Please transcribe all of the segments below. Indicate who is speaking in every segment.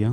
Speaker 1: करूया.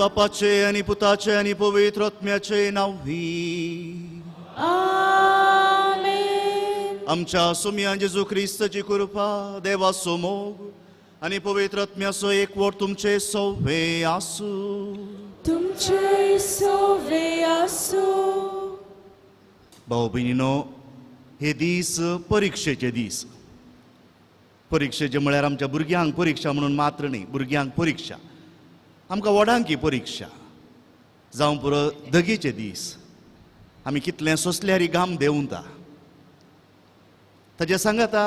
Speaker 2: बापाचे आनी पुताचे आनी पवित्र आत्म्याचे नांव ही.
Speaker 3: आमेन.
Speaker 2: आमच्या सुम्या जेजू क्रिस्ताची कृपा, देवाचो मोग आनी पवित्र आत्म्याचो एकवट तुमचे सवे आसूं.
Speaker 3: तुमचे सवे आसूं.
Speaker 2: भाव भयणीनो, हे दीस परिक्षेचे दीस. परिक्षेचे म्हळ्यार आमच्या भुरग्यांक परिक्षा म्हणून मात्र न्ही, भुरग्यांक परिक्षा, आमकां व्हडांकी परिक्षा जावं पुरो. दगेचे दीस आमी कितलें सोंसल्यार घाम देंवता. ताजे सांगाता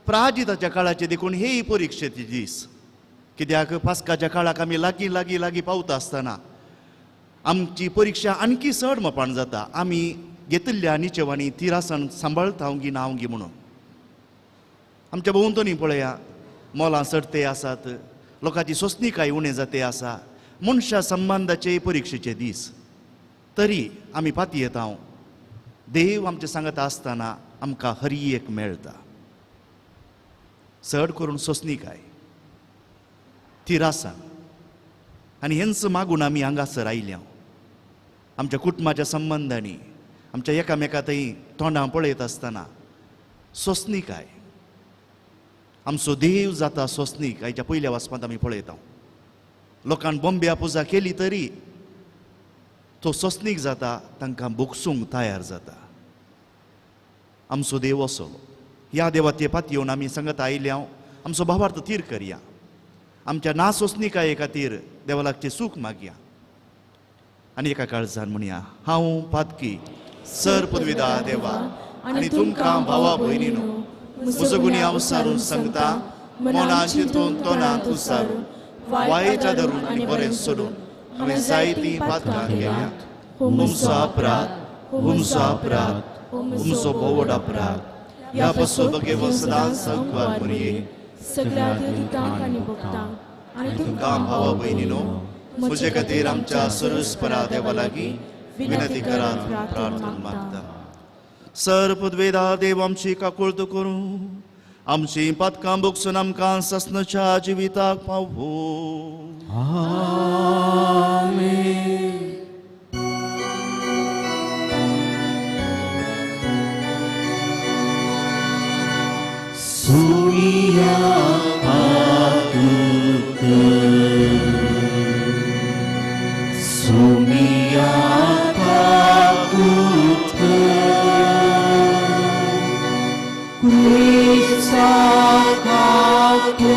Speaker 2: प्राजिताच्या काळाचे देखून हेय परिक्षेचे दीस. कित्याक पास्काच्या काळाक आमी लागीं लागीं लागीं पावता आसतना आमची परिक्षा आणखी चड मोपाण जाता. आमी घेतिल्ल्या निचेवांनी तिरासन सांबाळता गी ना गी म्हणून आमच्या भोंवतणी पळया, मोलां चडते आसात, लोकांची सोंसणीकाय उणें जाते आसा, मनशा संबंदाचे परिक्षेचे दीस. तरी आमी पातयेता, देव आमचे सांगता आसतना आमकां हरी एक मेळटा. चड करून सोंसणीकाय, थिरासान आनी हेंच मागून आमी हांगासर आयल्या. आमच्या कुटुंबाच्या संबंदांनी, आमच्या एकामेका थंय तोंडां पळयत आसतना सोंसणीकाय, आमचो देव जाता सोंसणीक. आयच्या पयल्या वाचपांत आमी पळयता, लोकान बॉम्ब्या पुजा केली तरी तो सोंसणीक जाता, तांकां भोगसूंक तयार जाता. आमचो देव असो. ह्या देवाचे पातयेवन आमी सांगत आयल्या, आमचो भावार्थ थीर करया, आमच्या ना सोंसणीकाये खातीर देवा लागचें सूख मागया आनी एका काळजान म्हणया, हांव पातकी सर पदवीदा देवा आनी तुमकां भावा भयणीनो म्हजो गुन्यांव सारून सांगता, मनान चिंतून तोंडान उसारून वायट धरून आनी बरें सोडून हांवें जायतीं पातकां केल्यांत. हुमसो अपराध, हुमसो अपराध, हुमसो भोवड अपराध. ह्या पासून बगेवन सदांच संकवार मरये
Speaker 3: सगळ्या देवतांक आनी भक्तांक आनी
Speaker 2: तुमकां भावा भयणीनो म्हजे खातीर आमच्या सर्वेस्परा देवा लागीं विनंती करात प्रार्थना मागता. सर पदवेदा देव आमची काकुळट करूं, आमची पातकां भोगसून आमकां सासणाच्या जिविताक पावो.
Speaker 1: आमेन.
Speaker 4: Sumia patuke, sumia patuke, Krista patuke,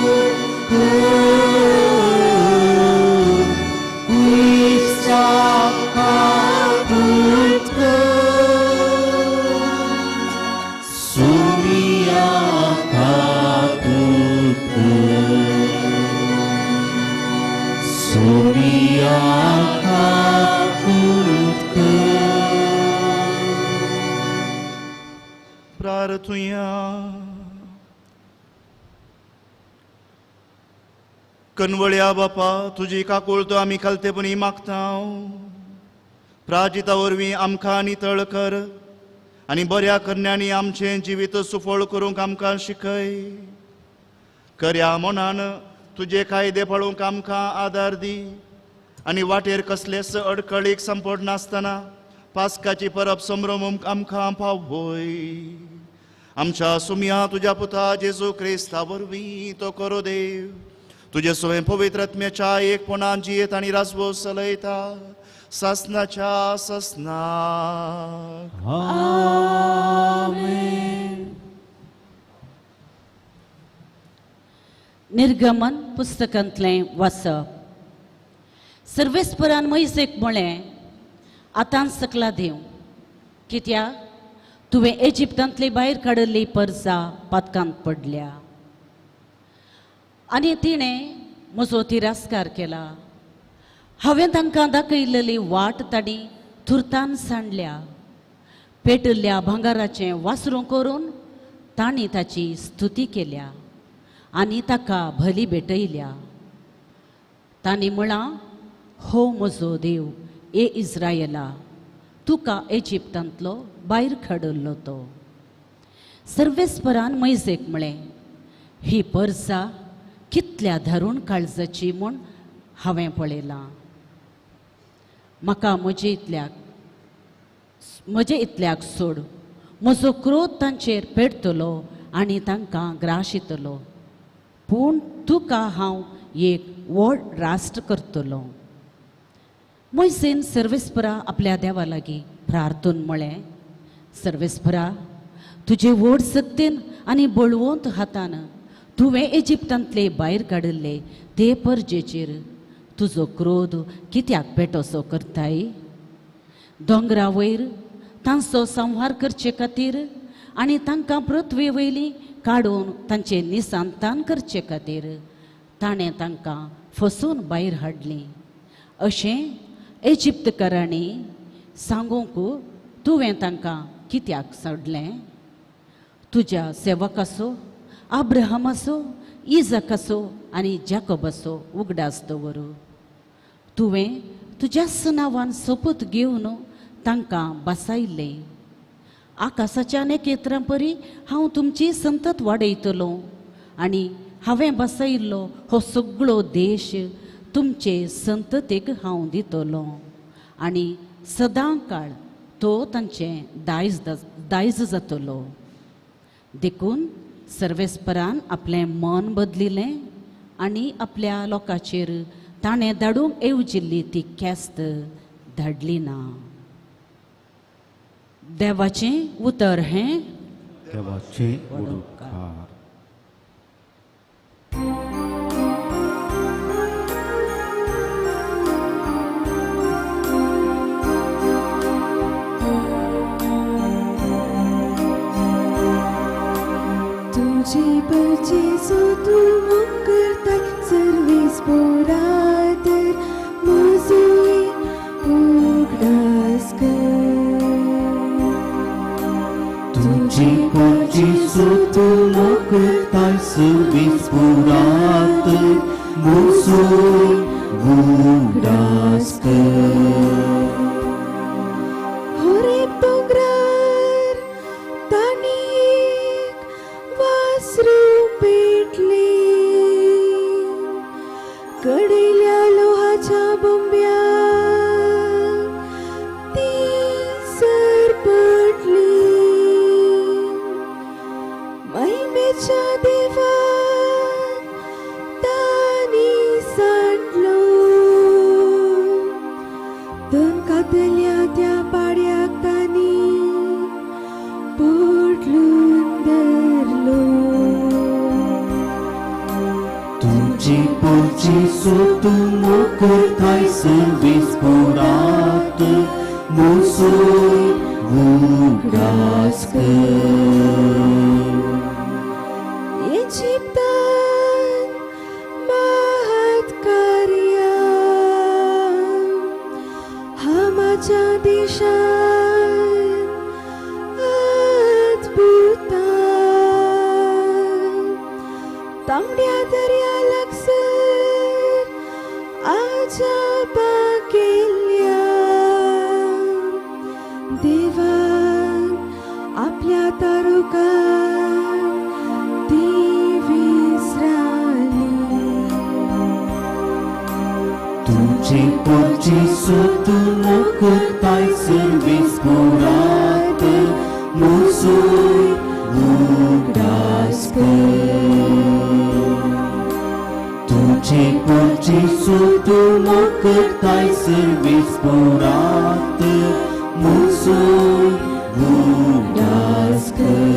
Speaker 4: Krista patuke, sumia patuke, sumia patuke.
Speaker 2: प्रार्थुया. कनवळ्या बापा तुजी काकुळतो आमी खालतेपणी मागता. प्राजिता वरवीं आमकां नितळ कर आनी बऱ्या करण्यांनी आमचें जिवीत सुफळ करूंक आमकां शिकय. करया मनान तुजे कायदे पाळूंक आमकां आदार दी आनी वाटेर कसलेच अडखळीक सांपडनासतना पास्काची परब संभ्रमूंक आमकां पावय. आमच्या सुमया तुज्या पुता जेजू क्रिस्ता वरवीं तो करो देव तुजे स्वयं पवित्र आत्म्याच्या एकपणान जियेत आनी राजवो चलयता सासनाच्या सासनाक.
Speaker 1: आमेन.
Speaker 4: निर्गमन पुस्तकांतलें वाचप. सर्वेस्परान मोयसेक म्हळें, आतां सकला देव, कित्याक तुवें इजिप्तांतली भायर काडिल्ली परजा पातकांत पडल्या आनी तिणें म्हजो तिरस्कार केला. हांवें तांकां दाखयलेली वाट तांणी थुरतान सांडल्या. पेटिल्ल्या भांगराचें वासरूं करून तांणी ताची स्तुती केल्या आनी ताका भली भेटयल्या. तांणी म्हळां, हो म्हजो देव ए इस्रायला, तुका इजिप्तांतलो भायर काडिल्लो तो. सर्वेस्परान मोयसेक म्हळें, ही परजा कितल्या धारूण काळजाची म्हूण हांवें पळयलां. म्हाका म्हजे इतल्याक सोड, म्हजो क्रोध तांचेर पेटतलो आनी तांकां ग्राशितलो. पूण तुका हांव एक व्हड राष्ट्र करतलो. मोयसेन सर्वेस्परा आपल्या देवा लागीं प्रार्थून म्हळें, सर्वेस्परा, तुजे व्हड सक्तीन आनी बळवंत हातान तुवें इजिप्तांतले भायर काडिल्ले ते परजेचेर तुजो क्रोध कित्याक पेटोसो करताय? दोंगरा वयर तांचो संहार करचे खातीर आनी तांकां पृथ्वी वयली काडून तांचे निसंतान करचे खातीर ताणें तांकां फसून भायर हाडलीं. अशें इजिप्तकारांनी सांगूंक तुवें तांकां कित्याक सोडलें? तुज्या सेवकाचो अब्राहमाचो, इजाकाचो आनी जाकोबाचो उगडास दवर. तुवें तुज्याच नांवान सोपूत घेवन तांकां बसायलें. आकाशाच्या नखेत्रां परी हांव तुमची संतत वाडयतलो आनी हांवें बसयल्लो हो सगळो देश तुमचे संततेक हांव दितलो आनी सदां काळ तो तांचें दायज जातलो. देखून सर्वेस्परान आपलें मन बदलिलें आनी आपल्या लोकांचेर ताणें धाडूंक येवजिल्ली ती ख्यास्त धाडली ना. देवाचें उतर हें
Speaker 1: देवाचें उपकार.
Speaker 5: तुझी परजेसो तूं मोग करताय सर्वीस पोरातर म्हजोय उगडास कर.
Speaker 1: तुझी परजेसो तूं मोग करताय सर्वीस पोरातर म्हजोय उगडास कर.
Speaker 5: होरेब दोंगरार तांणी एक वासरूं पेटलें, कडयल्या लोहाच्या बोंब्याक ती सरपटली. महिमेच्या देवाक तांणी सांडलो, दनकातल्या त्या पाड्याक तांणी पोटलून धरलो.
Speaker 1: तुझी परजेसो तूं मोग करताय सर्वीस पोरात म्हजोय उगडास कर.
Speaker 5: इजिप्तान महत् कार्यां हामाच्या देशान अद्भुतां. तांबड्या दर्या लागसर
Speaker 1: तुझे पोर जेसू तूं मोकताय सर्वीस पुरात मुसूय उगडास कर. तुझे पोर जेसू तूं मोकताय सर्वीस पुरात मुसूय उगडास कर.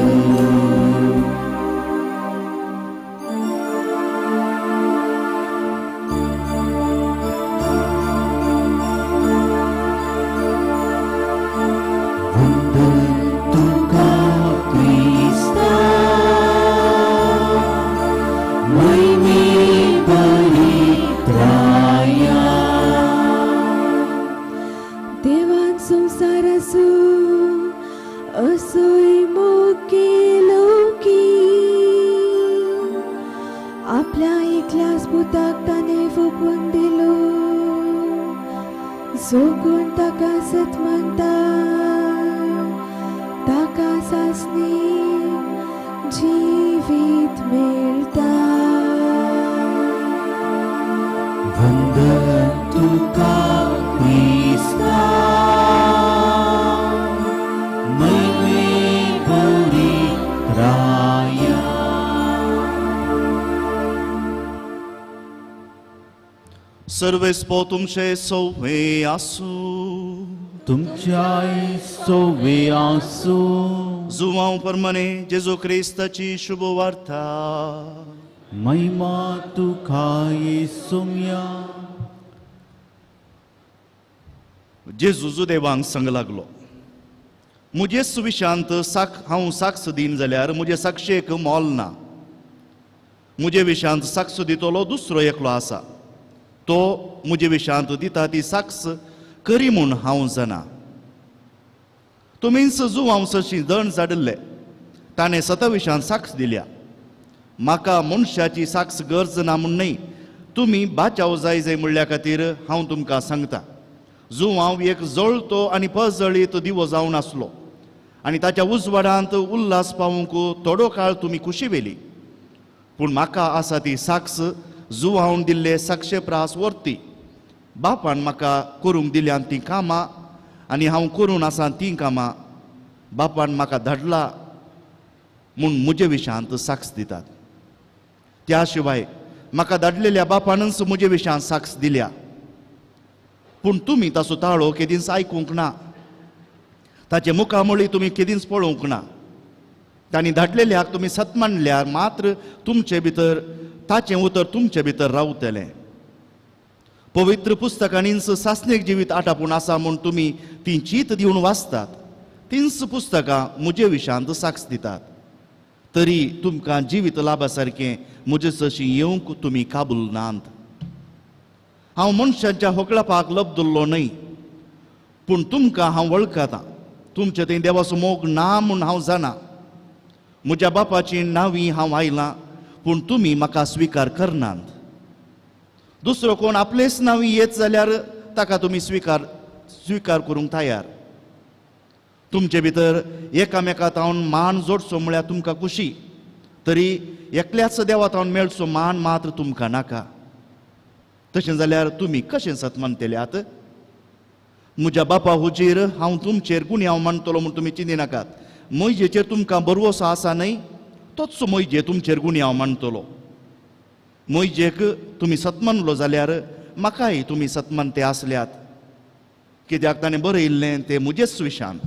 Speaker 2: सर्वेस्पो तुमचे सोवे आसूं.
Speaker 1: तुमच्याय सोवे आसूं.
Speaker 2: जुवांव परमने जेजू क्रिस्ताची शुभ वार्ता.
Speaker 1: महिमा तुका येसुम्या.
Speaker 2: जेजू जुदेवांक संग लागलो, म्हजे सुविशांत हांव साक्ष दीन जाल्यार म्हजे साक्षेक मोल ना. म्हजे विशांत साक्ष दितलो दुसरो एकलो आसा, तो म्हजे विशांत दिता ती साक्ष करी म्हूण हांव जाणा. तुमीच जुवांव सशी दण जाडिल्ले, ताणें सताविशांत साक्ष दिल्या. म्हाका मनशाची साक्ष गरज ना म्हूण न्हय, तुमी बाचाव जाय जाय म्हणल्या खातीर हांव तुमकां सांगता. जुवांव एक जळतो आनी पजळीत दिवो जावन आसलो आनी ताच्या उजवाडांत उल्हास पावूंक थोडो काळ तुमी खुशी वेली. पूण म्हाका आसा ती साक्ष जुवावन दिल्ले साक्षे प्रास वर्ती. बापान म्हाका करूंक दिल्यान तीं कामां आनी हांव करून आसा तीं कामां बापान म्हाका धाडला म्हूण म्हजे विशांत साक्ष दितात. त्या शिवाय म्हाका धाडलेल्या बापानच म्हजे विशांत साक्ष दिल्या. पूण तुमी ताचो ताळो केदींच आयकूंक ना, ताचे मुखामळी तुमी केदींच पळोवंक ना. तांणी धाडलेल्याक तुमी सत मानल्यार मात्र तुमचे भितर ताचें उतर तुमचे भितर रावतलें. पवित्र पुस्तकांनीच सासणीक जिवीत आटापून आसा म्हूण तुमी ती चीत दिवन वाचतात. तींच पुस्तकां म्हजे विशांत साक्ष दितात. तरी तुमकां जिवीत लाभा सारकें म्हजे सशी येवंक तुमी काबूल नात. हांव मनशांच्या होगळापाक लब्दुल्लो न्हय, पूण तुमकां हांव वळखतां. तुमचे थंय देवाचो मोग ना म्हूण हांव जाणा. म्हज्या बापाची नांवी हांव आयलां, पूण तुमी म्हाका स्विकार करनात. दुसरो कोण आपलेच नांवी येत जाल्यार ताका तुमी स्विकार करूंक तयार. तुमचे भितर एकामेका तावन मान जोडचो म्हळ्यार तुमकां खुशी, तरी एकल्याच देवा तावन मेळचो मान मात्र तुमकां नाका. तशें जाल्यार तुमी कशें सत मानतल्यात? म्हज्या बापा हुजीर हांव तुमचेर गुन्यांव मानतलो म्हूण तुमी चिंतिनाकात. म्हजेचेर तुमकां बरवसो आसा न्हय, तोच म्हजे तुमचेर गुन्यांव मानतलो. म्हजेक तुमी सत मानलो जाल्यार म्हाकाय तुमी सत मानते आसल्यात, कित्याक ताणें बरयिल्लें तें म्हजेच विशांत.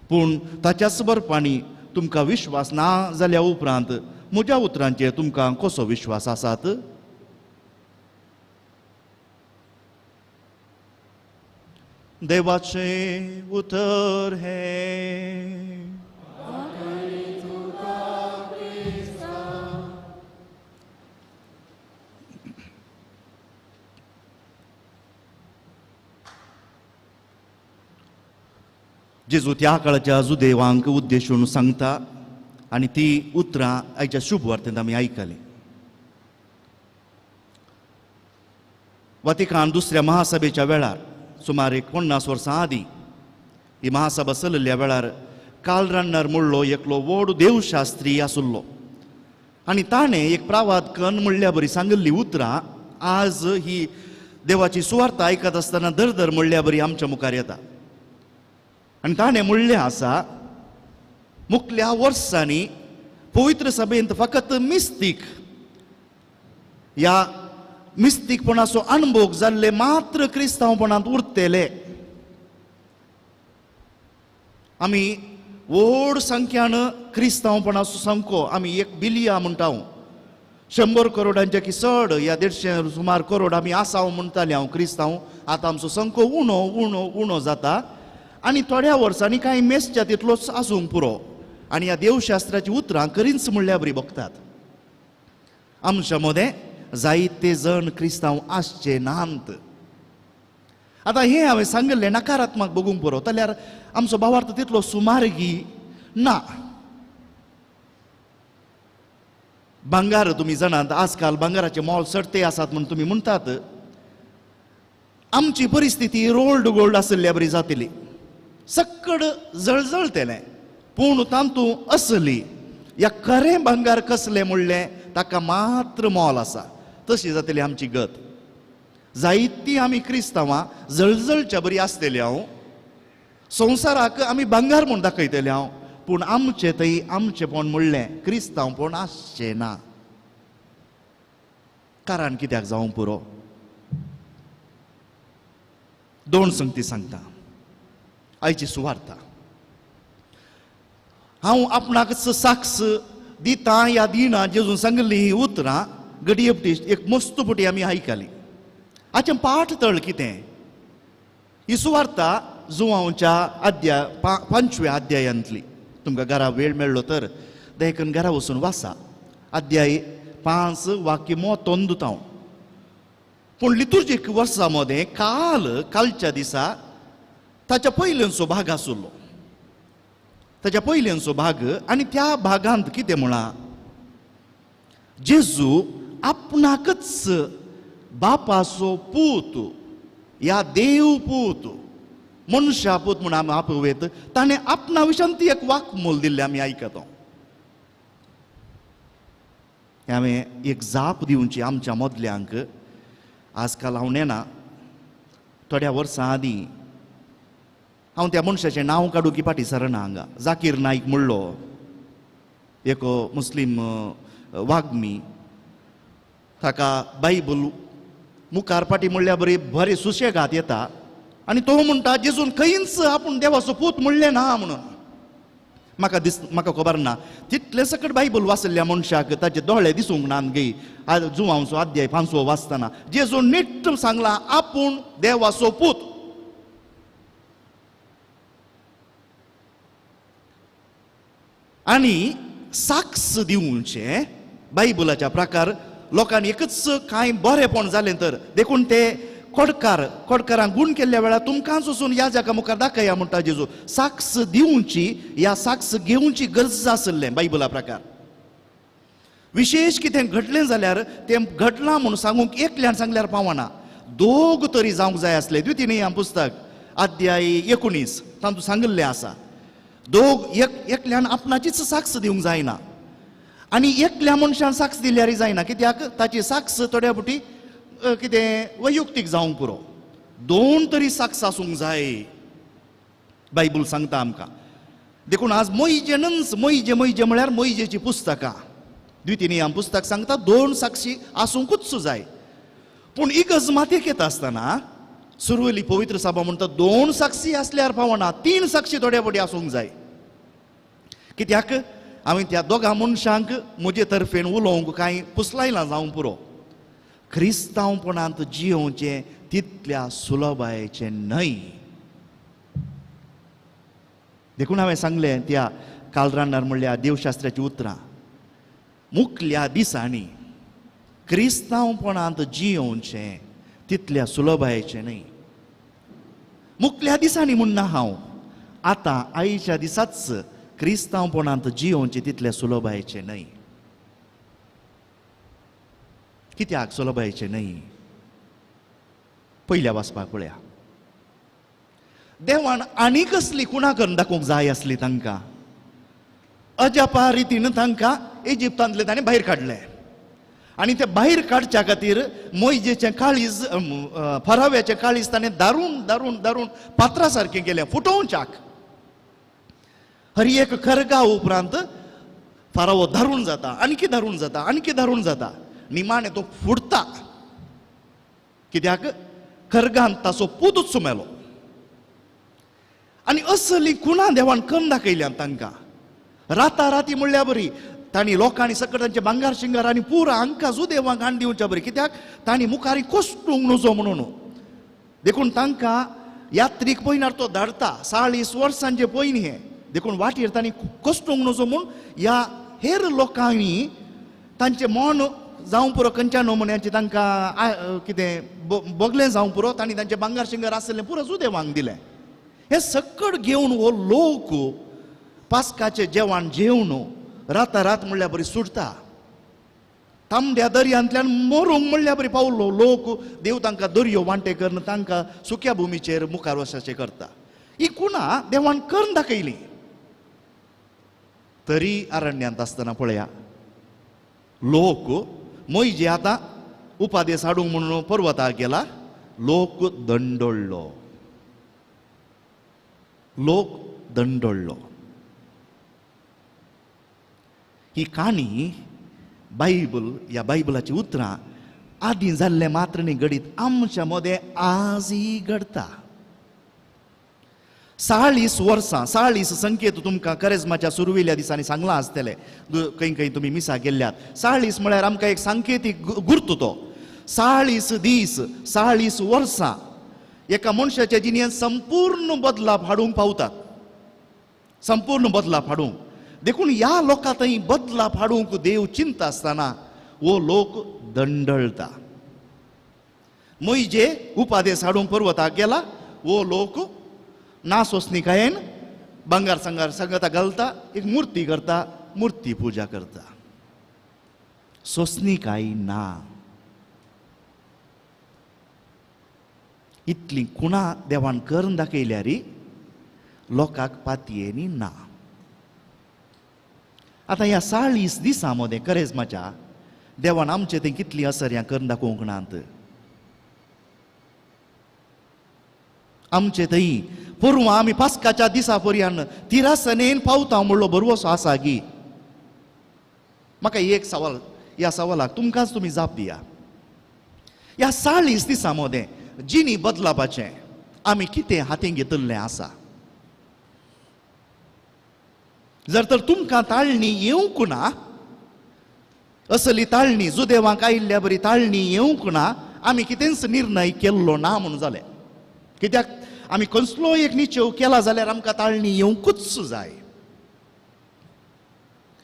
Speaker 2: पूण ताच्याच बरपांनी तुमकां विश्वास ना जाल्या उपरांत म्हज्या उतरांचेर तुमकां कसो विश्वास आसात? देवाचें उतर हें. जेजू त्या काळाच्या जुदेवांक उद्देशून सांगता आनी ती उतरां आयच्या शुभ वार्तेंत आमी आयकलीं. वातिकान दुसऱ्या महासभेच्या वेळार सुमार 50 वर्सां आदीं ही महासभा चलिल्ल्या वेळार काल रान्नर म्हणलो एकलो व्हड देवशास्त्री आसलो आनी ताणें एक प्रावाद कन म्हणल्या बरी सांगिल्ली उतरां आज ही देवाची सुवार्ता आयकत आसतना दर म्हणल्या बरी आमच्या मुखार येता. आनी ताणें म्हणलें आसा, मुखल्या वर्सांनी पवित्र सभेंत फकत मिस्तीक ह्या मिस्तीकपणाचो अणभोग जाल्ले मात्र क्रिस्तांवपणांत उरतले. आमी व्हड संख्यान क्रिस्तांवपणाचो संको आमी 1 बिलिया म्हणटा, 100 करोडांच्या की चड या 150 सुमार करोड आमी आसा म्हणटाले हांव क्रिस्तांव. आतां आमचो संको उणो उणो उणो जाता आनी थोड्या वर्सांनी कांय मेसच्या तितलोच आसूंक पुरो. आनी ह्या देवशास्त्राची उतरां करींच म्हणल्या बरी बघतात. आमच्या मदें जायते जण क्रिस्तांव आसचे नात. आतां हें हांवें सांगिल्लें नकारात्मक बघूंक पुरो, जाल्यार आमचो भावार्थ तितलो सुमारगी ना. भांगार तुमी जाणात, आजकाल भांगाराचे मोल चडते आसात म्हूण तुमी म्हणटात. आमची परिस्थिती रोल्ड गोल्ड आशिल्ल्या बरी जातली, सक्कड जळजळतेलें, पूण तातूंत असली ह्या खरें भांगार कसलें म्हणलें ताका मात्र मोल आसा. तशी जातली आमची गत. जायती आमी क्रिस्तांवां जळजळच्या बरी आसतली हांव, संवसाराक आमी भांगार म्हूण दाखयतले हांव, पूण आमचें थंय आमचेपण म्हणलें क्रिस्तांवपण आसचें ना. कारण कित्याक जावंक पुरो? 2 संगती सांगता आयची सुवार्ता. हांव आपणाकच साक्ष दिता या दिना जेजून सांगिल्ली ही उतरां घडये एक मस्त पुटी आमी आयकली. हाचें पाठ तळ कितें? ही सुवार्ता जुवांवच्या अध्याय 5व्या अध्यायांतली. तुमकां घरा वेळ मेळ्ळो तर देखून घरा वचून वाचा. अध्याय 5 वाक्य मोतोन दिता हांव. पूण लितुर्जीक वर्सां मदें कालच्या दिसा ताच्या पयल्यांचो भाग आशिल्लो, ताच्या पयल्यांचो भाग. आनी त्या भागांत कितें म्हळां, जेजू आपणाकच बापाचो पूत या देव पूत मनशा पूत म्हूण आमी आपोवयत, ताणें आपणा विशयान ती एक वाक्मूल दिल्लें आमी आयकता. हांवें एक जाप दिवची आमच्या मदल्यांक. आजकाल हांव नेना, थोड्या वर्सां आदीं हांव त्या मनशाचें नांव काडूं की फाटीं सरना. हांगा जाकीर नायक म्हणलो एक मुस्लीम वाग्मी, ताका बायबल मुखार फाटीं म्हणल्या बरी बरें सुशेगाद येता. आनी तो म्हणटा जेजून खंयच आपूण देवाचो पूत म्हणलें ना म्हणून. म्हाका दीस म्हाका खबर ना तितलें सकट बायबल वाचिल्ल्या मनशाक ताचे दोळे दिसूंक ना गे. जुवांचो अध्याय 5 वाचतना जेजून नीट सांगलां आपूण देवाचो पूत. आनी साक्ष दिवचें बायबलाच्या प्रकार लोकांनी एकच कांय बरेंपण जालें तर देखून ते कोडकारांक गूण केल्ल्या वेळार तुमकांच वचून ह्या जाका मुखार दाखया म्हणटा जेजू. साक्ष दिवची ह्या साक्ष घेवची गरज आशिल्लें बायबला प्रकार. विशेश कितें घडलें जाल्यार तें घडलां म्हूण सांगूंक एकल्यान सांगल्यार पावना, दोग तरी जावंक जाय आसले. द्वितीय नियम पुस्तक अध्याय 19 तातूंत सांगिल्लें आसा, दोग एकल्यान आपणाचीच साक्ष दिवंक जायना आनी एकल्या मनशान साक्ष दिल्यारय जायना, कित्याक ताची साक्ष थोड्या फावटी कितें वैयक्तीक जावंक पुरो. 2 तरी साक्ष आसूंक जाय बायबल सांगता आमकां. देखून आज मोहिजेनच मोहिजे मोहिजे म्हळ्यार मोहिजेची पुस्तकां द्वितीय नियम पुस्तक सांगता 2 साक्षी आसूंकूच जाय. पूण इगर्ज मातयेक येता आसतना सुरवेली पवित्र सभा म्हणटा 2 साक्षी आसल्यार पावना, 3 साक्षी थोड्या फावटी आसूंक जाय. कित्याक हांवें त्या दोगां मनशांक म्हजे तर्फेन उलोवंक कांय पुसलायलां जावंक पुरो. क्रिस्तांवपणांत जियोवचें तितल्या सुलभायेचें न्हय. देखून हांवें सांगलें त्या कालरानार म्हणल्या देवशास्त्राची उतरां, मुखल्या दिसांनी क्रिस्तांवपणांत जियोवचें तितल्या सुलभायेचें न्हय. मुखल्या दिसांनी म्हणना हांव, आतां आयच्या दिसाच क्रिस्तांवपणांत जियोवचें तितल्या सुलभायेचें न्हय. कित्याक सुलभायेचें न्हय? पयल्या वाचपाक पळया, देवान आनी कसली कुणा करून दाखोवंक जाय आसली तांकां. अजापा रितीन तांकां इजिप्तांतले ताणें भायर काडले आनी ते भायर काडच्या खातीर मोयजेचें काळीज, फराव्याचें काळीज ताणें दारून दारून दारून पात्रा सारकें केलें फुटोवच्याक. हर एक खरगा उपरांत फारावो धारून जाता, आणखी धारून जाता, आणखी धारून जाता, निमाणें तो फुटता. कित्याक खरगान ताचो पूतच मेलो. आनी असली खुणां देवान कन्न दाखयल्यान तांकां. राताराती म्हणल्या बरी तांणी लोकांनी सकट तांचे भांगार शिंगार आनी पुरा हांकां जुदेवांक हाण दिवच्या बरी, कित्याक तांणी मुखारी कोश्टूंक नुजो म्हणून. देखून तांकां यात्रीक पयनार तो धाडता, 40 वर्सांचे पयन हें. देखून वाटेर तांणी कोश्टूंक नुजो म्हूण ह्या हेर लोकांनी तांचें मन जावं पुरो खंयच्या नमुन्याचें तांकां कितें बोगलें जावं पुरो, तांणी तांचें भांगार शिंगार आसलें पुरो जुदेवांक दिलें. हें सकट घेवन हो लोक पास्काचें जेवण जेवन रातारात म्हणल्यार बरी सुटता. तांबड्या दर्यांतल्यान मरूंक म्हणल्यार बरी पावलो लोक. देव तांकां दर्यो वांटे करून तांकां सुक्या भुमीचेर मुखार वचपाचें करता. ही कुणां देवान करून दाखयली. तरी अरण्यांत आसतना पळया लोक मोयजे आतां उपादेस हाडूंक म्हणून पर्वताक गेला, लोक दंडोळ्ळो, लोक दंडोळ्ळो. ही काणी बायबल, ह्या बायबलाची उतरां आदीं जाल्लें मात्र न्ही घडीत आमच्या मदें आजय घडता. 40 वर्सां, 40 संकेत तुमकां करेजमाच्या सुरवेल्या दिसांनी सांगलां आसतलें, खंय खंय तुमी मिसा गेल्ल्यात. 40 म्हळ्यार आमकां एक सांकेतीक गुर्त तो. 40 दीस, 40 वर्सां एका मनशाच्या जिणेंत संपूर्ण बदलाप हाडूंक पावतात, संपूर्ण बदलाप हाडूंक. देखून ह्या लोकां थंय बदलाप हाडूंक देव चिंता आसतना हो लोक दंडळटा. मोयजे उपादेस हाडूंक पर्वताक गेला, हो लोक ना सोंसणिकायेन भांगार सांगार सांगाता घालता, एक मुर्ती करता, मुर्ती पुजा करता. सोंसणिकाय ना. इतली खुणां देवान करून दाखयल्यार लोकांक पातयेनी ना. आतां ह्या 40 दिसां मदें करेजमाच्या देवान आमचे थंय कितलीं असर्यां करून दाखोवंक नात. आमचे थंय पोरवां आमी पास्काच्या दिसा पर्यान तिरासनेन पावता म्हणलो बरवसो आसा गी. म्हाका एक सवाल, ह्या सवालाक तुमकांच तुमी जाप दिया. ह्या 40 दिसां मदें जिणी बदलापाचें आमी कितें हातीं घेतिल्लें आसा? जर तर तुमकां ताळणी येवंक ना, असली ताळणी जुदेवांक आयिल्ल्या बरी ताळणी येवंक ना, आमी कितेंच निर्णय केल्लो ना म्हूण जालें. कित्याक आमी कसलो एक निचेव केला जाल्यार आमकां ताळणी येवंकूच जाय.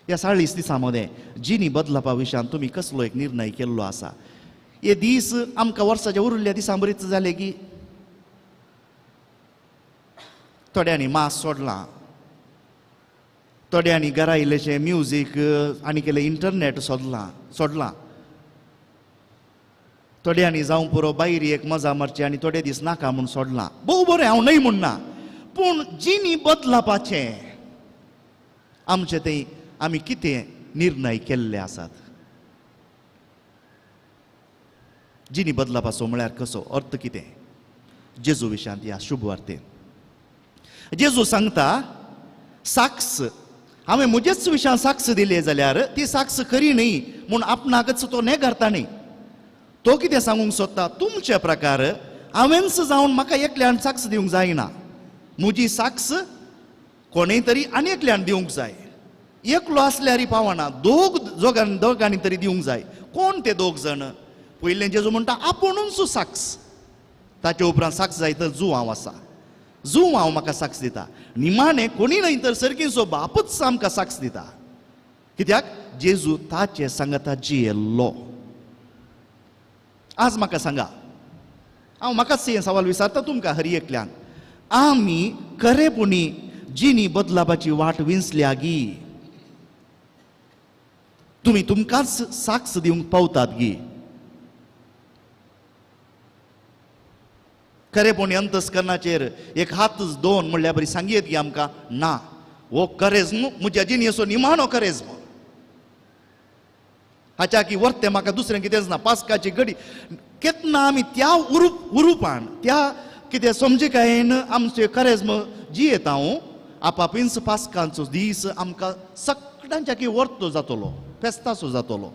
Speaker 2: ह्या 40 दिसां मदें जिणी बदलापा विशयान तुमी कसलो एक निर्णय केल्लो आसा? हे दीस आमकां वर्साच्या उरिल्ल्या दिसां बरीच जाले की थोड्यांनी मास सोडलां, थोड्यांनी घरा इल्लेशें म्युजीक आनी केलें इंटरनेट सोडलां, थोड्यांनी जावं पुरो भायर एक मजा मारची आनी थोडे दीस नाका म्हूण सोडलां. भोव बरें, हांव न्हय म्हणना, पूण जिणी बदलापाचें आमचें थंय आमी कितें निर्णय केल्ले आसात? जिणी बदलापाचो म्हळ्यार कसो अर्थ कितें? जेजू विशयांत ह्या शुभ वार्तेन जेजू सांगता, साक्स हांवें म्हजेच विशयान साक्स दिली जाल्यार ती साक्स खरी न्ही म्हूण आपणाकच तो नेगारता न्ही. तो कितें सांगूंक सोदता, तुमचे प्रकार हांवेंच जावन म्हाका एकल्यान साक्स दिवंक जायना, म्हजी साक्स कोणेय तरी आनी एकल्यान दिवंक जाय. एकलो आसल्यार पावना, दोगांनी तरी दिवंक जाय. कोण ते दोग जाण? पयलें जेजू म्हणटा आपुणूच साक्स, ताचे उपरांत साक्स जाय तर जुवांव आसा, जुवांव म्हाका साक्स दिता. निमाणें कोणी न्हय तर सर्गीचो बापूच आमकां साक्स दिता. कित्याक जेजू ताचे सांगाता जियेल्लो. आज म्हाका सांगा, हांव म्हाकाच हें सवाल विचारता तुमकां हर एकल्यान, आमी खरेपणी जिणी बदलापाची वाट विंचल्या गी? तुमी तुमकांच साक्स दिवंक पावतात गी? खरेपणी अंतस्करणाचेर एक हात दोन म्हणल्यार बरी सांगयेत गी आमकां? ना, हो करेज्म म्हज्या जिणेचो निमाणो करेज्म. हाच्या की वर्तें म्हाका दुसरें कितेंच ना. पास्काची घडी केन्ना आमी त्या उरुपान त्या कितें समजिकायेन आमचे करेज्म जियेता हांव आपापींच पास्कांचो दीस आमकां सगळ्यांच्या की वर्तो जातलो, फेस्ताचो जातलो.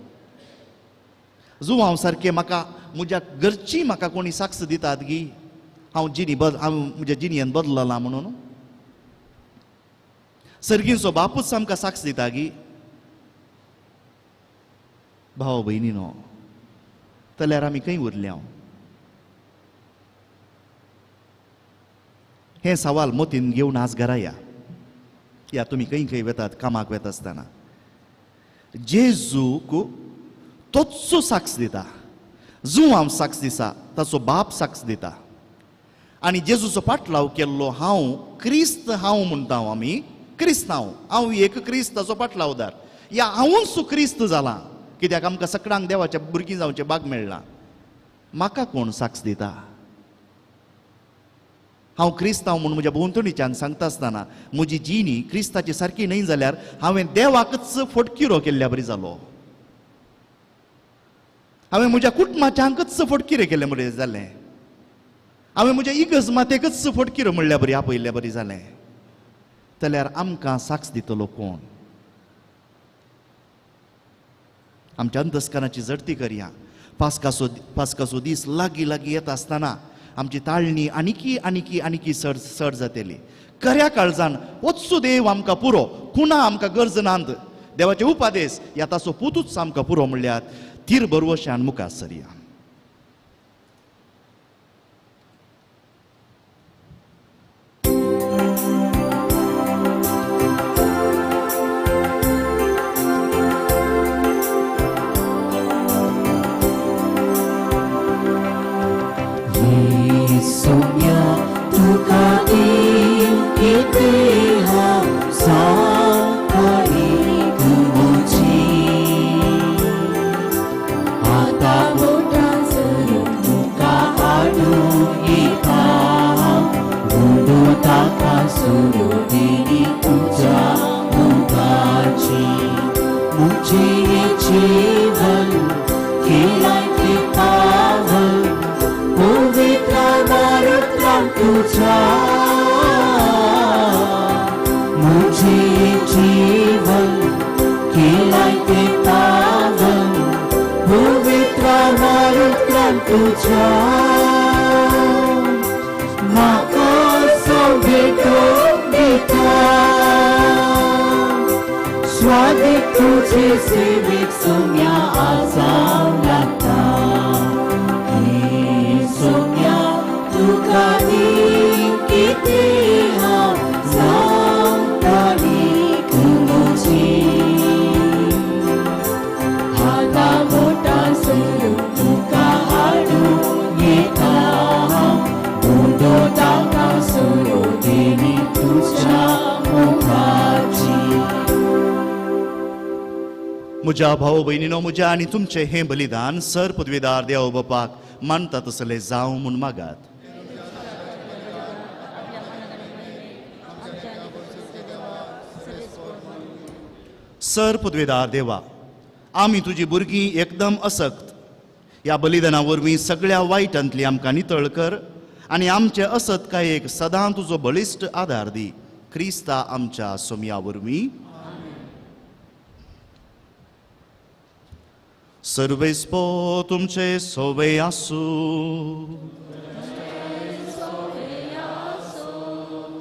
Speaker 2: जुवांव सारकें म्हाका म्हज्या घरची म्हाका कोणी साक्ष दितात गी हांव जिनी हांव म्हज्या जिणयेन बदलला म्हणून. सर्गींचो बापूच आमकां साक्ष दिता गी. भाव भयणीनो, जाल्यार आमी खंय उरल्या? हें सवाल मोतीन घेवन आज घरा या. या तुमी खंय खंय वेतात कामाक वेता आसतना जेजूक तोच साक्ष दिता, जुवांव साक्ष दिता, ताचो बाप साक्ष दिता. आनी जेजूचो पाटलाव केल्लो हांव क्रिस्त हांव म्हणटा, आमी क्रिस्त हांव, हांव एक क्रिस्ताचो पाटलावदार. या हांवूच क्रिस्त जाला कित्याक आमकां सगळ्यांक देवाच्या भुरगीं जावचें भाग मेळ्ळां. म्हाका कोण साक्ष दिता? हांव क्रिस्तांव म्हूण म्हज्या भोंवतणीच्यान सांगता आसतना म्हजी जिणी क्रिस्ताची सारकी न्हय जाल्यार हांवें देवाकच फटकिरो केल्ल्या बरी जालो. हांवें म्हज्या कुटुंबाच्यांकच फटकिरे केल्ले बरें जालें. हांवें म्हज्या इगर्ज मातेकच फटकिरो म्हणल्या बरी आपयल्ल्या बरी जालें. जाल्यार आमकां साक्ष दितलो कोण? आमच्या अंतस्करणाची जडती करया. पास्काचो पास्काचो दीस लागीं लागीं येता आसतना आमची ताळणी आनिकी आनिकी आनिकी चड चड जातली. खऱ्या काळजान वचचो देव आमकां पुरो, कुणा आमकां गरज नात. देवाचे उपादेस ह्या ताचो पुतूच आमकां पुरो म्हणल्यार तीर बरवशान मुखार सरया.
Speaker 1: सोम्या तुका दिव कितें हांव सांगपाक म्हजी आतां बोटां धरून तुका हाडून येता उडो ताका सोडून दिली तुज्या मुखाची. म्हजें जीवन केलां तें पावन पवित्र मारुत्रां तुझ्या. म्हजें जीवन केलां तें पावन पवित्र मारुत्रां तुझ्या. म्हाका सगळें दिता स्वादीक तुजे सेवेक सोम्या आजावं लागता. सोम्या तुका दिव कितें हांव सांगपाक म्हजी हाता बोटां धरून तुका हाडून येता हांव उडो ताका सोडून दिली तुज्या मुखाची.
Speaker 2: म्हज्या भाव भयणीनो, म्हज्या आनी तुमचें हें बलिदान सर पदवीदार देव बापाक मानता तसले जावं म्हूण मागात. सर पदवीदार देवा, आमी तुजी भुरगीं एकदम असक्त. ह्या बलिदाना वरवीं सगळ्या वायटांतली आमकां नितळ कर आनी आमचे असत्कायेक सदां तुजो बळिश्ट आदार दी. क्रिस्ता आमच्या सोमया वरवीं. सर्वेस्पो तुमचे सोवे आसूं.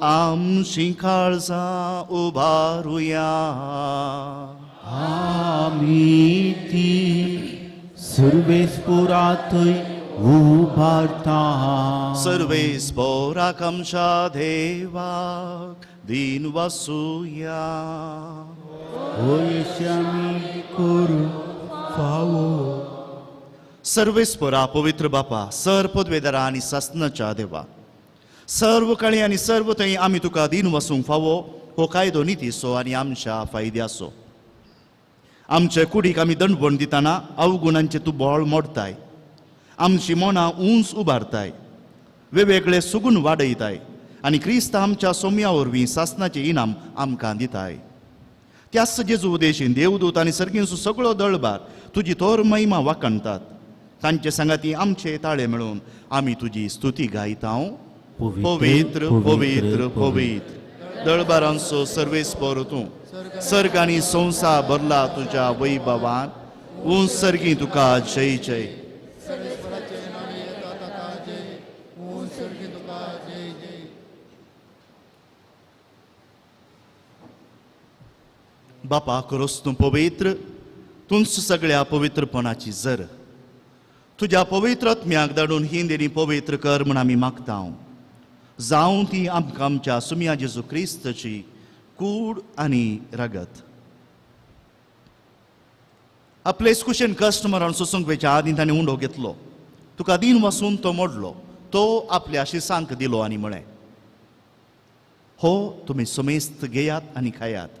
Speaker 2: आमची काळजां उबारुया.
Speaker 1: आमी ती सर्वेस्पोरांतय उबारता.
Speaker 2: सर्वेस्पोराक आमच्या देवाक दीन वासुया.
Speaker 1: होय आमी करूं फावो.
Speaker 2: सर्वेस्पोरा पवित्र बापा, सर पदवेदारा आनी सासनाच्या देवा, सर्व काळी आनी सर्व थंय आमी तुका दीन वसूंक फावो हो कायदो नितीचो आनी आमच्या फायद्याचो. आमचे कुडीक आमी दंडवण दितना अवगुणांचे तूं बळ मोडताय, आमची मनां उंच उबारताय, वेगवेगळे सुगून वाडयताय आनी क्रिस्त आमच्या सोम्या वरवीं सासनाचें इनाम आमकां दिताय. त्याच जेजू उदेशीन देवदूत आनी सर्गींचो सगळो दळबार तुजी तोर महिमा वाखणतात. तांचे सांगाती आमचे ताळे मेळून आमी तुजी स्तुती गायता. पवित्र पवित्र पवित्र दळबारांचो सर्वेस्पर तूं, सर्ग आनी संवसार भरला तुज्या वैभवान. उंच सर्गी तुका जय जय. बापा खरोच तूं पवित्र, तूंच सगळ्या पवित्रपणाची जर. तुज्या पवित्र आत्म्याक धाडून ही देणी पवित्र कर म्हूण आमी मागता. जावं ती आमकां आमच्या सुमया जेजू क्रिस्तची कूड आनी रगत. आपले कुशेन कस्टमरान सोसूंक वेच्या आदीं ताणें उंडो घेतलो, तुका दीन वासून तो मोडलो, तो आपल्या शिसांक दिलो आनी म्हळें, हो तुमी समेस्त घेयात आनी खायात,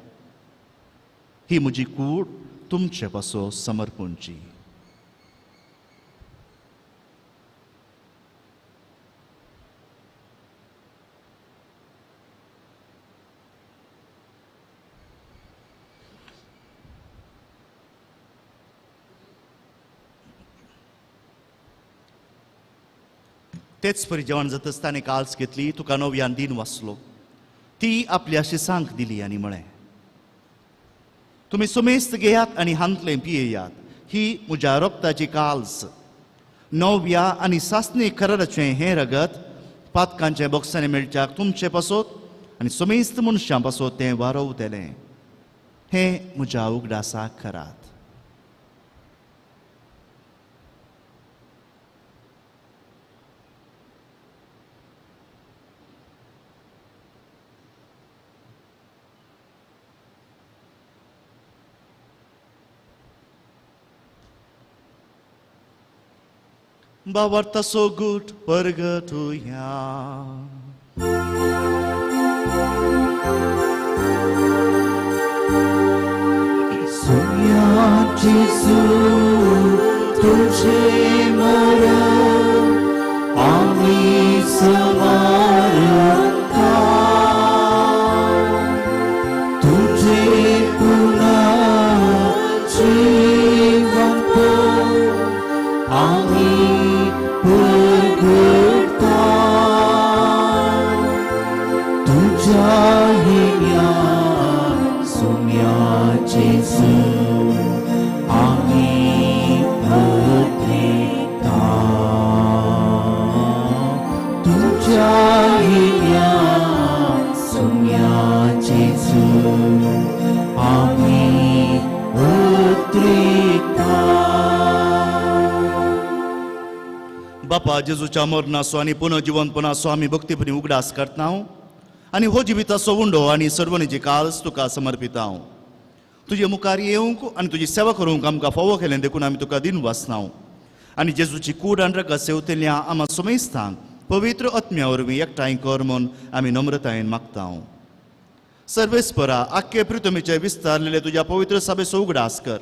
Speaker 2: ही म्हजी कूड तुमचे पासो समर्पणची. तेच परी जेवण जातच ताणें काल्स घेतली, तुका नव्यान दीन वाचलो, ती आपल्या शिसांक दिली आनी म्हळें, तुमी सुमेस्त घेयात आनी हांतलें पियेयात, ही म्हज्या रक्ताची काल्स. नव्या आनी सासणी कराराचें हें रगत पातकांचें बोक्सांनी मेळच्याक तुमचे पासत आनी सुमेस्त मनशां पासत तें वारोवतलें. हें म्हज्या उगडासाक करात. बावर्तासो गुट परगटुया.
Speaker 1: सुम्या जेजू तुझे मरण आमी समारता, तुझे पुन्हा जीवनपण आमी परगटता, तुझ्या हिन्या सुम्या जेजू आमी परगटता, तुझ्या हिन्या सुम्या जेजू आमी परगटता.
Speaker 2: बापा जेजूच्या मरणाचो आनी पुनर्जिवनपणाचो आमी भक्तीपणी उगडास करता आनी हो जिविताचो उंडो आनी सर्वणीची काल्स तुका समर्पिता. तुजे मुखार येवंक आनी तुजी सेवा करूंक आमकां फावो केलें देखून आमी तुका दिन वाचना. आनी जेजूची कूड आनी रगत सेवतल्या आमा सुमेस्तांक पवित्र आत्म्या वरवीं एकठांय कर म्हूण आमी नम्रतायेन मागता. सर्वेस्परा आख्खे पृथ्वीचे विस्तारलेले तुज्या पवित्र सभेचो उगडास कर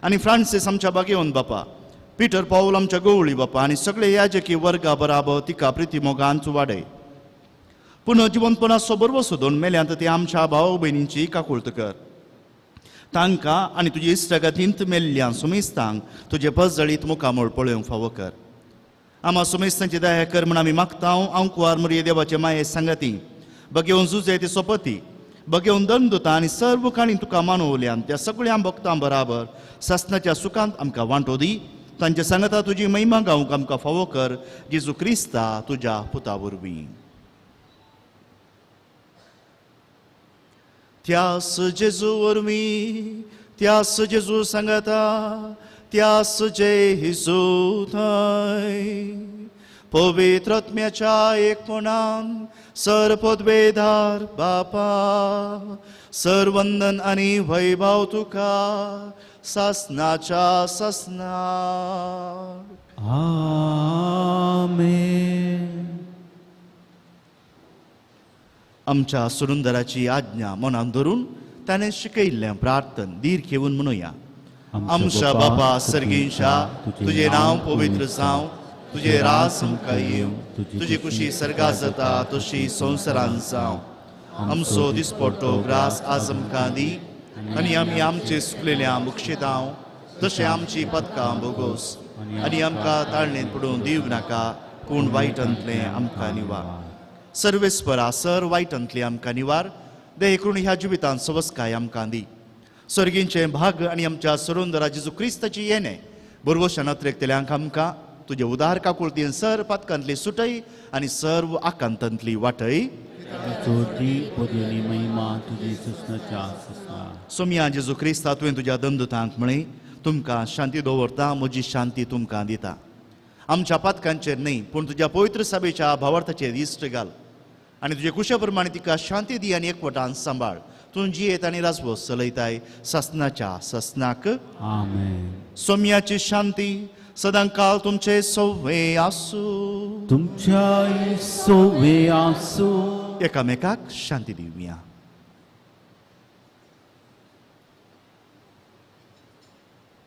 Speaker 2: आनी फ्रांसीस आमच्या बागेवन बापा, पीटर पावल आमच्या गवळी बापा आनी सगळे याजकी वर्गा बराबर तिका प्रिती मोगान वाडय. पुनः जिवनपणाचो बरवो सोदून मेल्यांत ती आमच्या भाव भयणींची काकुळत कर. तांकां आनी तुजी इश्टागतींत मेल्ल्या सुमेस्तांक तुजे पजळीत मुखामळ पळोवंक फावो कर. आमा सुमेस्तांची दया कर म्हूण आमी मागता. हांव कुवार मुरये देवाचे माये सांगाती बगेवन जुजे ती सोपती बगेवन दंदुता आनी सर्व काणी तुका मानवल्यान त्या सगळ्या भक्तां बराबर सासनाच्या सुखांत आमकां वांटो दी. तांचे सांगता तुजी महिमा गावंक आमकां फावो कर, जेजू क्रिस्ता तुज्या पुता वरवीं. त्यास जेजू वरवीं, त्यास जेजू सांगता, त्यास जेजू थंय पवित्र आत्म्याच्या एकपणान सर्वपदवेधार बापा, सर्वंदन आनी वैभव तुका सासनाच्या सासनाक.
Speaker 1: आमेन.
Speaker 2: आमच्या सुरुंदराची आज्ञा मनान धरून ताणें शिकयल्लें प्रार्थन धीर घेवन म्हणुया. आमच्या बापा सर्गींशा, तुजें नांव पवित्र जावं, तुजें राज आमकां येवं, तुजी खुशी सर्गा जाता तशी संवसारान जावं. आमचो दिसपट्टो ग्रास आज आमकां दी आनी आमी आमचे सुकलेल्या मुक्षेतांव तशें आमची पदकां बोगोस आनी आमकां ताळणेंत पडून दिव नाका पूण वायटांतलें आमकां निवार. सर्वेस्परा सर वायटांतलें आमकां निवार. दे करून ह्या जिवितांत सवस्काय आमकां दी. सर्गींचें भाग आनी आमच्या सरोंदरा जेजू क्रिस्ताची येणें बरवशान नत्रेकतल्यांक आमकां तुजे उदार काकुळतीन सर पातकांतली सुटय आनी सर्व आकांतांतली वाटय. सोमया जेजू क्रिस्ता तुवें तुज्या दंदुतांक म्हळें तुमकां शांती दवरता म्हजी शांती तुमकां दिता. आमच्या पातकांचेर न्हय पूण तुज्या पवित्र सभेच्या भावार्थाचेर इश्ट घाल आनी तुजे कुशा प्रमाणे तिका शांती दी आनी एकवटान सांबाळ. तूं जियेत आनी राजवस चलयताय ससनाच्या ससनाक.
Speaker 1: आमेन.
Speaker 2: सोम्याची शांती सदांकाळ तुमचे सोवे आसूं.
Speaker 1: तुमच्या सोवे आसूं.
Speaker 2: एकामेकाक शांती दिवया.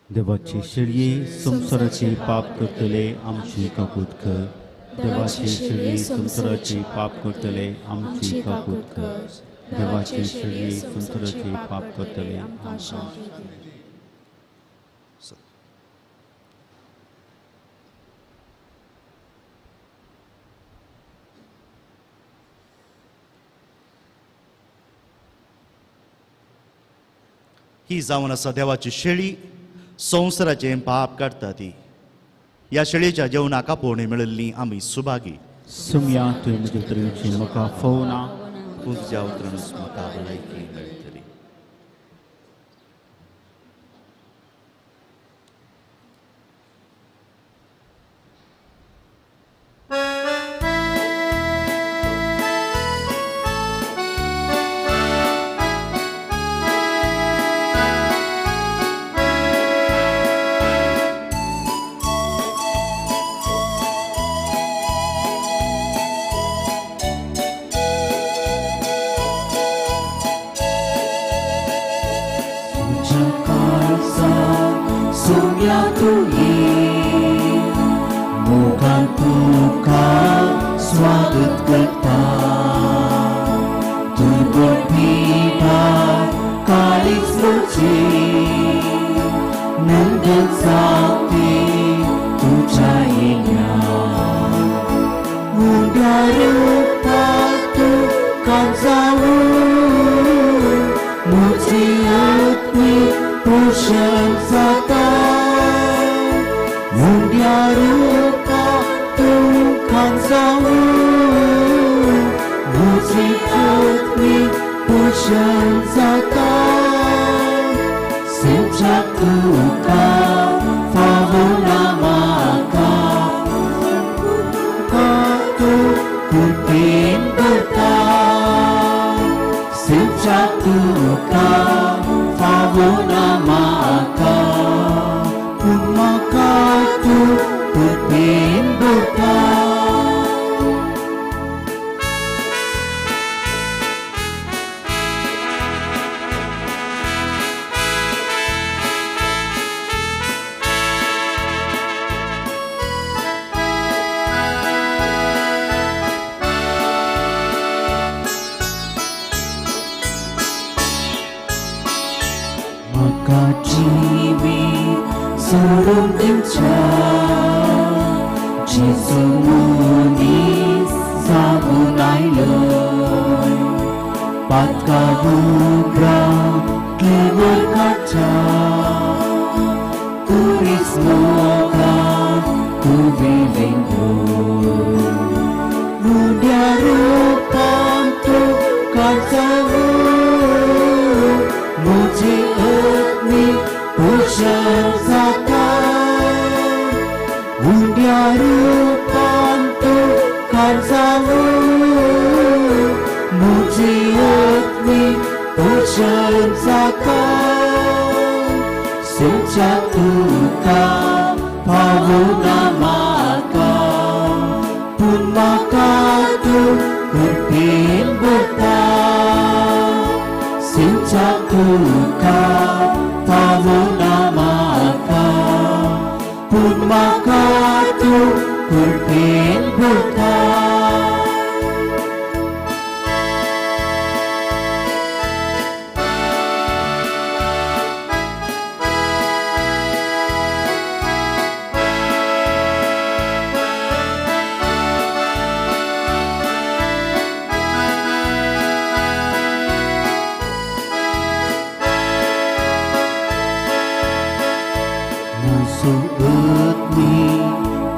Speaker 1: देवाचे शेळये संवसाराचे पाप करतले आमची काकूत कर. देवाचे शेळये संवसाराचे पाप करतले आमची काकूत कर. देवाचे शेळये संवसाराचे पाप करतले आमकां.
Speaker 2: ही जावन आसा देवाची शेळी संवसाराचें पाप काडटा ती. ह्या शेळयेच्या जेवणाक आपोवणें मेळिल्ली आमी सुभागी.
Speaker 1: सुमया तुवें म्हज्या उतरांची म्हाका फोवना
Speaker 2: पूण तुज्या उतरानूच म्हाका भलायकी मेळटली.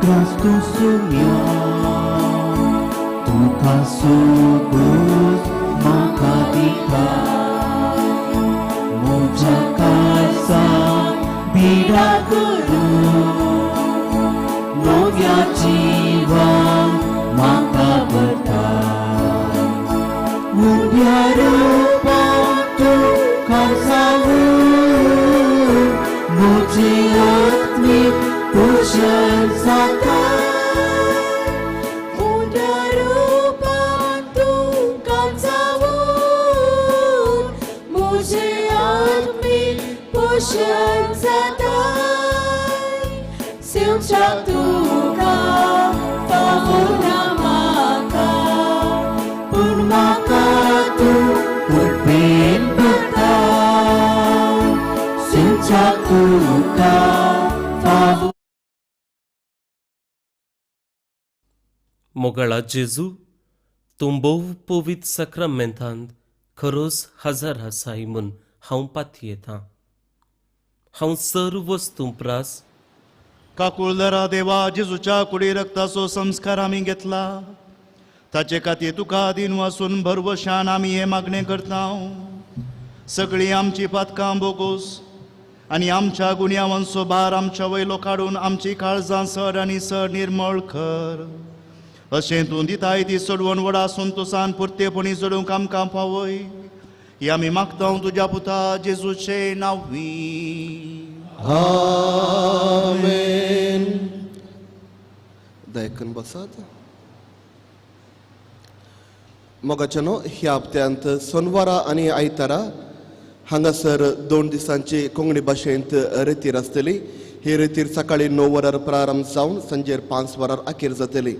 Speaker 1: क्रास्तू सुम्या तुका सोबूस म्हाका दिता म्हज्या काळजाक पिडा करून नव्या जिवान म्हाका भरता उब्या रुपान तूं काळजावून म्हजी आत्मीक पोशण जाता
Speaker 3: उब्या रुपान तूं काळजावून म्हजें आत्मीक पोशण जाता सिंवच्या तुका फावना म्हाका पूण म्हाका
Speaker 1: तूं कृपेन भरता सिंवच्या तुका फावो.
Speaker 6: मोगाळा जेजू, तूं भोव पवित्र साक्रामेंतांत खरोच हजर आसाय म्हूण हांव पातयेतां. हांव सर्व वस्तूं प्रास
Speaker 2: काकुळदरा देवा, जेजूच्या कुडी रक्ताचो संस्कार आमी घेतला, ताचे खातीर तुका दिन वासून भरवशान आमी हें मागणें करता. सगळीं आमची पातकां बोगोस आनी आमच्या गुन्यांवांचो भार आमच्या वयलो काडून आमची काळजां सर आनी सर निर्मळ कर. अशें तूं दिताय ती सोडवण व्हडा संतोसान पुरतेपणी जोडूंक आमकां पावय, ही आमी मागता तुज्या पुता जेजूचे नांवी.
Speaker 7: आमेन. दयकन बसात. मोगाच्यानो, ह्या हप्त्यांत सोनवारा आनी आयतारा हांगासर 2 दिसांची कोंकणी भाशेंत रेतीर आसतली. ही रेतीर सकाळी 9 वरार प्रारंभ जावन सांजेर 5 वरार अखेर जातली.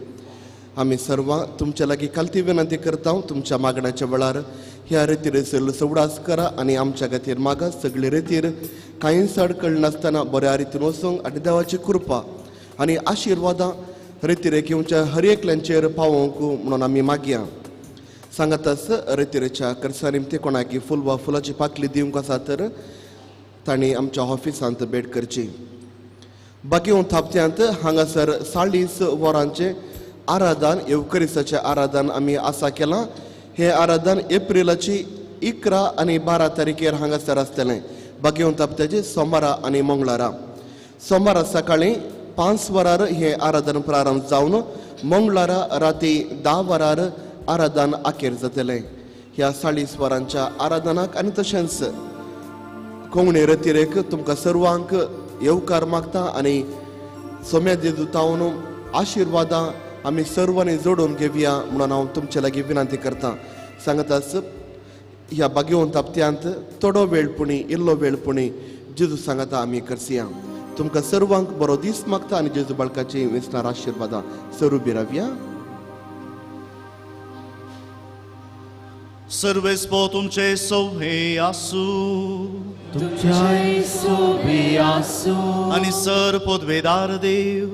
Speaker 7: आमी सर्वां तुमच्या लागीं खालती विनंती करता, तुमच्या मागण्याच्या वेळार ह्या रेतीर सवडास करा आनी आमच्या खातीर मागा. सगळी रेतीर कांयच अडकळ नासतना बऱ्या रितीन वचूंक आनी देवाची कृपा आनी आशिर्वादां रेतिरेक येवच्या हर एकल्यांचेर पावोवंक म्हणून आमी मागया. सांगाताच रेतिरेच्या करसा निमती कोणाकी फूल वा फुलाची पाकली दिवंक आसा तर तांणी आमच्या ऑफिसांत भेट करची. बाकी थापत्यांत हांगासर 40 वरांचें आराधन, येवकरिसाचें आराधन आमी आसा केलां. हें आराधन एप्रिलाची 11 आनी 12 तारखेर हांगासर आसतलें. बाकी हप्त्याचे सोमारा आनी मंगळारा. सोमारा सकाळी 5 वरार हें आराधन प्रारंभ जावन मंगळारा राती 10 वरार आराधन अखेर जातलें. ह्या 40 वरांच्या आराधनाक आनी तशेंच कोंकणी रतिरेक तुमकां सर्वांक येवकार मागता आनी सोम्या जेजूतावन आशिर्वादां आमी सर्वांनी जोडून घेवया म्हणून हांव तुमचे लागीं विनंती करता. सांगताच ह्या बागेवंत हप्त्यांत थोडो वेळ पुणी इल्लो वेळ पुणी जेजू सांगता आमी करसया. तुमकां सर्वांक बरो दीस मागता आनी जेजू बाळकाची वेसनार आशिर्वादां सरू बिरावया.
Speaker 2: सर्वेस्पो तुमचे सोभे आसू,
Speaker 1: तुमच्याय सोबे आसू.
Speaker 2: आनी सर पदवेदार देव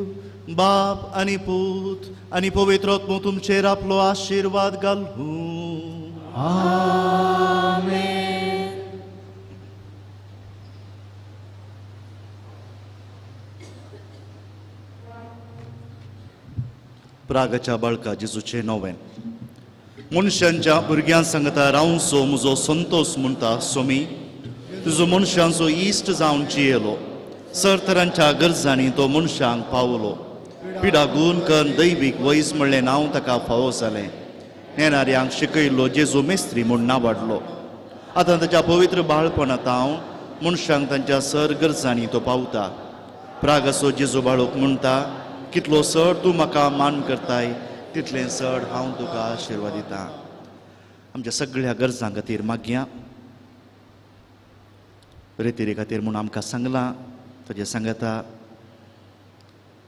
Speaker 2: बाप आनी पूत आनी पवित्र आत्मो तुमचेर आपलो आशिर्वाद घालूं.
Speaker 1: आमेन.
Speaker 2: प्रागाच्या बाळका जेजूचे नोवेन. मनशांच्या भुरग्यां सांगता रावंचो म्हजो संतोस म्हणटा सोमी, तुजो मनशांचो इश्ट जावन जियेलो, सरतरांच्या गरजांनी तो मनशांक पावलो. पिडागून कन दैवीक वैज म्हणलें नांव ताका फावो जालें. नेणाऱ्यांक शिकयल्लो जेजू मेस्त्री म्हूण नावाडलो. आतां ताच्या पवित्र बाळपणांत हांव मनशांक तांच्या सर गरजांनी तो पावता. प्रागाचो जेजू बाळूक म्हणटा, कितलो सर तूं म्हाका मान करताय तितलें चड हांव तुका आशिर्वाद दितां. आमच्या सगळ्या गरजां खातीर मागया. रेतिरे खातीर म्हूण आमकां सांगलां, ताजें सांगता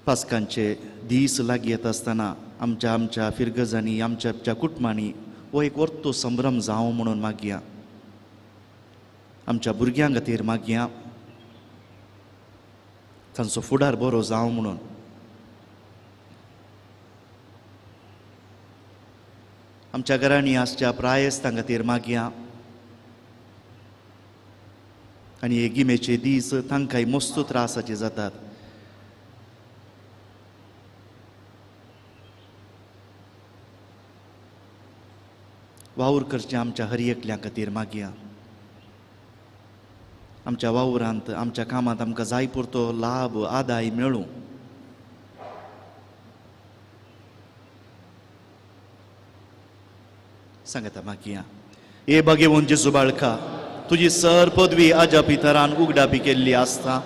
Speaker 2: पास्कांचे दीस लागीं येता आसतना आमच्या आमच्या फिरगजांनी आमच्या आमच्या कुटुंबांनी हो एक वर्तो संभ्रम जावं म्हणून मागया. आमच्या भुरग्यां खातीर मागया, तांचो फुडार बरो जावं म्हणून. आमच्या घरांनी आसच्या प्रायस्तां खातीर मागया. आनी हे गिमेचे दीस तांकांय मस्त त्रासाचे जातात. वावर करचें आमच्या हर एकल्या खातीर मागया. आमच्या वावरांत आमच्या कामांत आमकां जाय पुरतो लाभ आदाय मेळूं. सांगता मागया. हे भाग्यवंत जेजू बाळका, तुजी सर पदवी आजा पितरान उगडापी केल्ली आसता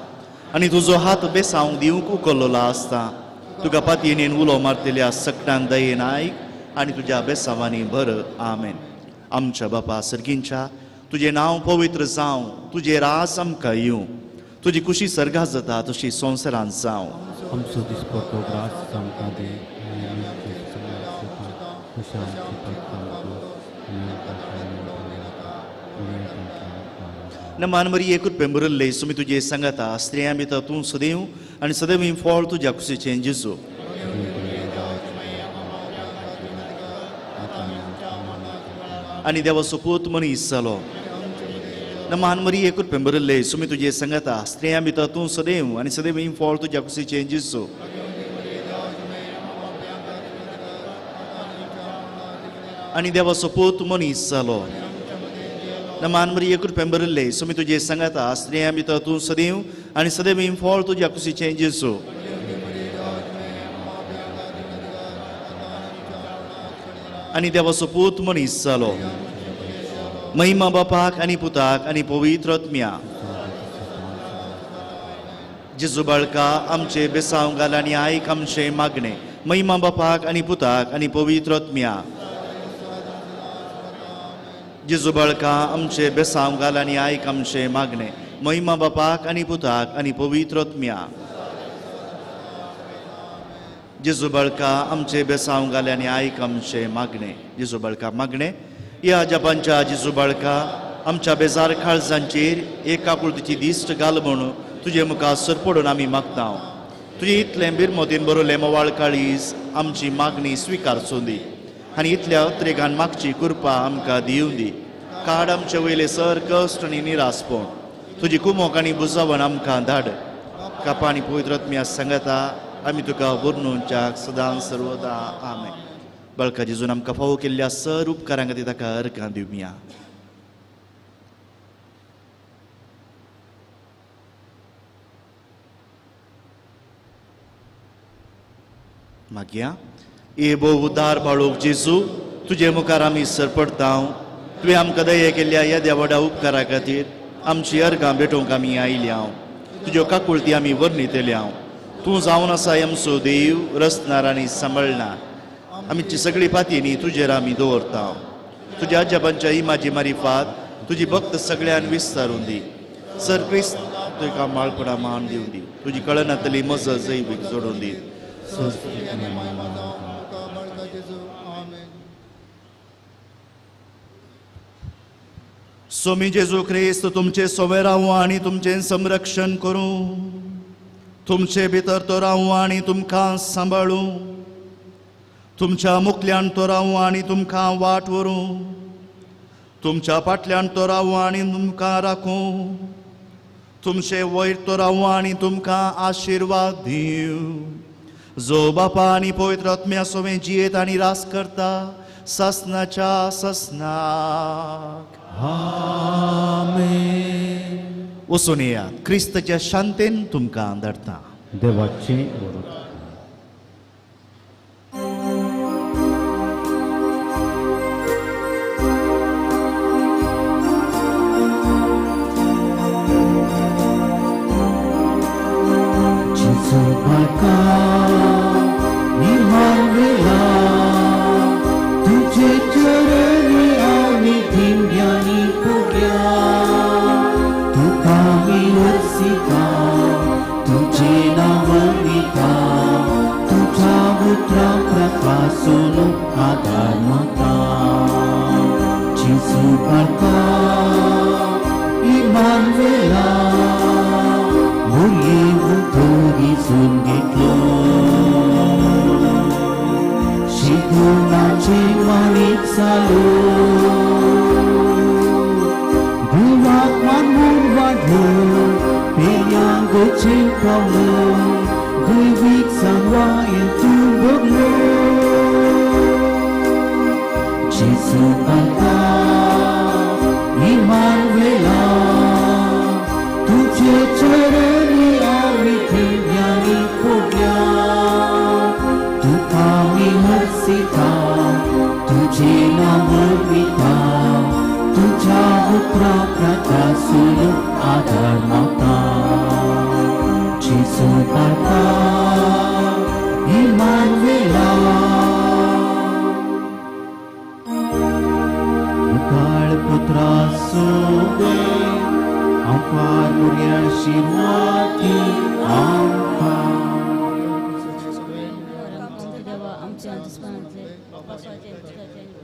Speaker 2: आनी तुजो हात बेसावंक दिवंक उखल्लो आसता. तुका पातयेन उलो मारतल्या सकटांक दयेन आयक आनी तुज्या बेसावांनी भर. आमेन. आमच्या बापा सर्गींच्या, तुजें नांव पवित्र जावं, तुजें रास आमकां येवं, तुजी खुशी सर्गात जाता तशी संवसारांत जावं.
Speaker 1: आमचो दिसपट्टो ग्रास आमकां दी आनी आमचे तशें आमचें
Speaker 2: नमान मरिये कृपेन भरिल्ले सुमी तुजे सांगाता, स्त्रियां भितर तूं सदैव आनी सदैव फळ तुज्या कुशीचें जेजू. आनी देवाचो पूत मनीस जालो. नमान मरिये कृपेन भरिल्ले सुमी तुजे सांगाता, स्त्रियां भितर तूं सदैव आनी सदैव फळ तुज्या कुशीचें जेजू. आनी देवाचो पूत मनीस जालो. नमान मरिये कृपेन भरिल्ले सुमी तुजे सांगाता, स्त्रियां भितर तूं सदैव आनी सदैव फळ तुज्या कुशीचें जेजू. आनी देवाचो पूत मनीस जालो. महिमा बापाक आनी पुताक आनी पवित्र आत्म्या. जेजू बाळका, आमचे बेसांव घाल आनी आयक आमचें मागणें. महिमा बापाक आनी पुताक आनी पवित्र आत्म्या. जेजू बाळका, आमचे बेसांव घाल आनी आयक आमचें मागणें. महिमा बापाक आनी पुताक आनी पवित्र आत्म्या. जेजू बाळका, आमचे बेसांव घाल आनी आयक आमचें मागणें. जेजू बाळका मागणें. ह्या जपांच्या जेजू बाळका, आमच्या बेजार काळजांचेर एक काकुळतीची दिश्ट घाल म्हणून तुजे मुखार सरपडून आमी मागता. तुजे इतलें बिरमोतीन बरोवलें मोवाळ काळीज आमची मागणी स्विकारचूं दी आनी इतल्या अत्रेगान मागची कृपा आमकां दिवं दी. काड आमचे वयले सर कश्ट आनी निरासपण, तुजी कुमोक आनी बुजावण आमकां धाड. कापा आनी पवित्र आत्म्या सांगाता आमी तुका वर्णूंच्याक सदां सर्वदा. आमेन. बाळका जेजून आमकां फावो केल्ल्या सर उपकारां खातीर ताका अर्घां दिवया. मागया. ए भोव उदार बाळूक जेजू, तुजे मुखार आमी सरपडटा. तुवें आमकां दया केल्ल्या ह्या देवाड्या उपकारा खातीर आमची अर्घां भेटोवंक आमी आयल्या. तुज्यो काकुळती आमी वर्णितल्या. तूं जावन आसा आमचो देव, रचणार आनी सांबाळणार. आमची सगळी पातयेनी तुजेर आमी दवरता. तुज्या आजबांच्या इमाजी मारिफात तुजी भक्त सगळ्यान विस्तारून दी. सर क्रिस्त तुका माळपणा मान दिवन दी. तुजी कळनातली मजत जैवीक जोडून दी. स्वामी जेजू क्रिस्त तुमचे सोवे रावूं आनी तुमचें संरक्षण करूं. तुमचे भितर तो रावूं आनी तुमकां सांबाळूं. तुमच्या मुखल्यान तो रावूं आनी तुमकां वाट व्हरूं. तुमच्या फाटल्यान तो रावूं आनी तुमकां राखूं. तुमचे वयर तो रावूं आनी तुमकां आशिर्वाद दिवं. जो बापा आनी पवित्र आत्म्या सोवें जियेत आनी रास करता ससनाच्या ससनाक.
Speaker 1: आमेन.
Speaker 2: वचून येयात, क्रिस्ताच्या शांतेन तुमकां धाडटा.
Speaker 1: देवाचें बरोबर.
Speaker 8: जेजू बाळका, इमानुएला, तुजे चरणी आमी धिंग्यांनी पुग्या. तुका आमी वरसिता, तुजें नांव वर्णिता, तुज्या उतरां प्रकासून आदार मागता. जेजू बाळका, इमानुएला, मुरयेवन तोरिसून घेतलो. शिगुणाचे माणीक जालो, देवाक मानून वाडलो, पेयांगचेर पावलो, दैवीक सांवायन तूं भोगलो. जेजू बाळका, हर्षिता तुझे नाव वरविता तुझ्या उतरा प्रकासून आधार मागता जेजू बापा इमानुएला मुखाळ पुत्रा सोबे आमकां मुर्या शिरवाती आमकां
Speaker 4: देवा आमच्या दुस्मानांतले पापाचे